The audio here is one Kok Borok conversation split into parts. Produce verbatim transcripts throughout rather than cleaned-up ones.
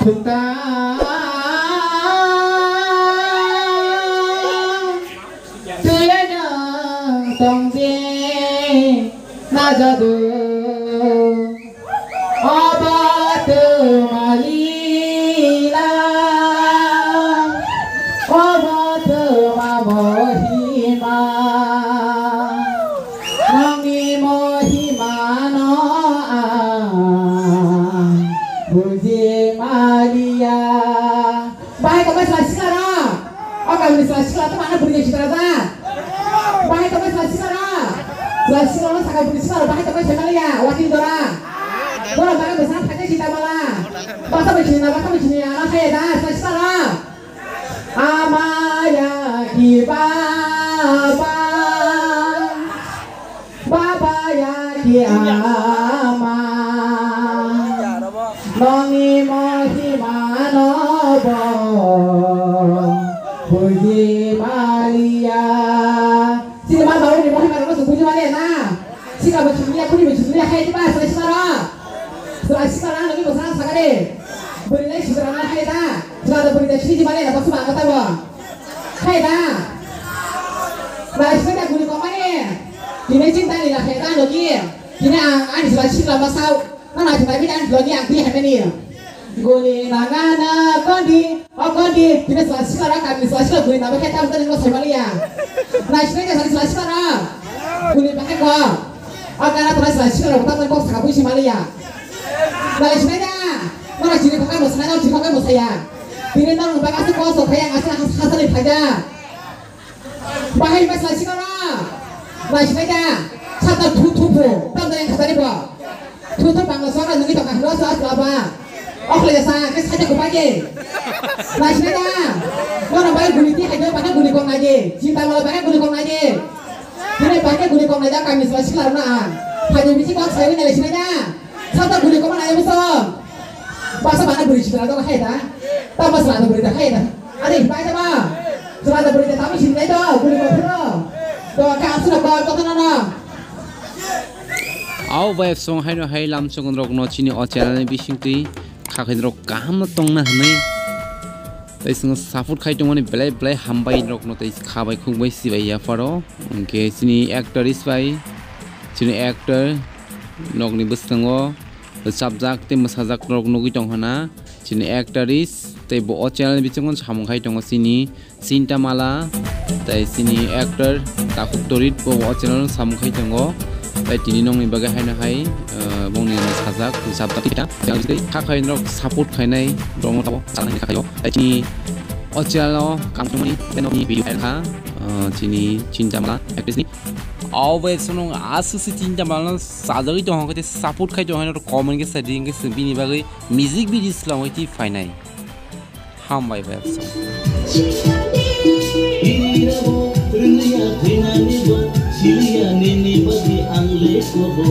Thungta twiwi nwng tongdi najadu. Obo twma lila, obo twma mohima. Nongni mohimano ang buji maliya. Bahai tongbai chwla sikla rok. O kamini chwla sikla rok tamo ano bwrwi bai sitra da. Bahai tongbai chwla sikla rok. Chwla sikla rok saka bwrwi sikla rok bahai tongbai chwla ya. Waking dora. Dora bahai bwsa thakhe sita mala. Basa bai sini na basa bai sini ya. Ano thaya da chwla sikla rok. Amaya ki baba. Baba ya ki ama, nongni mohima no bo buji maliya. Sini ma babu ni mohima no buji maliya na. Sika bo chumya, puri bo chumya, hai ba, sai sara. Sai sara, nongni bo sara sagare. Buri nai sara na hai da. Sara buri da sini maliya, ba suma kata bo. Hai da. Ba sini da guri komani. Tini chinta ni la hai da logi. Tini ang ani sila sila masau. Na na chinta bini ani logi ang tini hai ni. Guli na na na kondi. O kondi. Tini sila sila ra kami sila sila guli na ba hai ta tani lo sai maliya. Na sila sila sila ra. Guli ba hai ko. O kana tara sila sila ra ta ko saka bui si maliya. Na sila da. Na sila ka mo sila na sila ka mo saya. Tini na ba ka ko so kaya asa asa ni phaya. Bahai ba sila sikala. Ba sila da. Sata thu thu pho. Tam da yang khatari ba. Thu thu bangla sora nungi to kahlo sa sa ba. Okhle sa ke sa ko ba ye. Ba sila da. Kono bai guli ti hajo ba guli kong aje. Chinta mala ba guli kong aje. Kene ba guli kong aja kami sila sikala na. Hajo bisi kok sai na sila da. Sata guli koma nai muso. Basa bana buri chitra do hai da. Ta basa bana buri da hai da. Ani bai da ba. Chwla da buri da tamo sin dai do guli ko phro. Do ka apsra ko to na na. Au bai song hai no hai lam song rok no chini o channel ni bising twi kha khai rok kaham no tong na hwnwi. Tai song support khai tongmani belai belai hambai rok no tai kha bai khuk bai si bai ya pharo. Hwnkhe chini actor is bai chini actor nokni bwskango rwchapjak tei mwsajak rok nugwi tong hana chini actress tei bo o channel bisingo samung khai tongo chini Chinta Mala tei chini actor Takhuk Torit bo o channel samung khai tongo tei tini nokni bagwi haino hai bongni sajak rwchapjak kha khai norok support khainai rokno tamo channel khaio tei chini o channel o kam tongmani tei nokni video kha chini Chinta Mala actress ni. Abo bai sono aswk se Chinta Mala sajagwi tong hwnkhe tei support khai tong hwnkhe comment khe sa di hwnkhe chwng bini bagwi music video swlamwi twi phainai. Hambai bai aswk. Rwngya khainani bo siliya nini bagwi ang le kobo.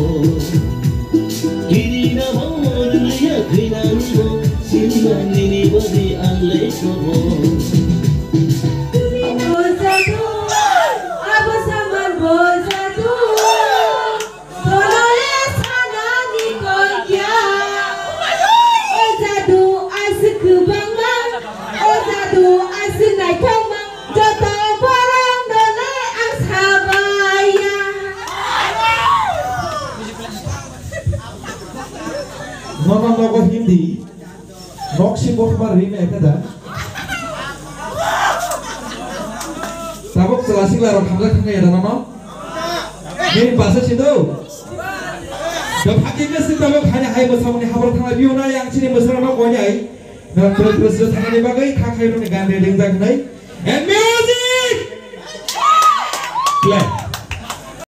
Kiri na bo rwngya khainani bo siliya nini bagwi ang le kobo. Bojadu, abo saman bojadu. Tolole sanani koikya. O jadu aswk kwbangma, o jadu aswk naithokma, joto borok nole ang sabaiya. Nono nogo Hindi. Noksi bokhma ri me khe da. Tabuk chwla sikla rok hamjak thangya da nono. Nini basa sido. Da phaki ke sik tabuk hani hai bwsamni habor thangla biyo na yang chini bwsara no konyai. Na kre kre sik thangani bagwi kha khai rokni gan re ringjak hnai. And music! Play.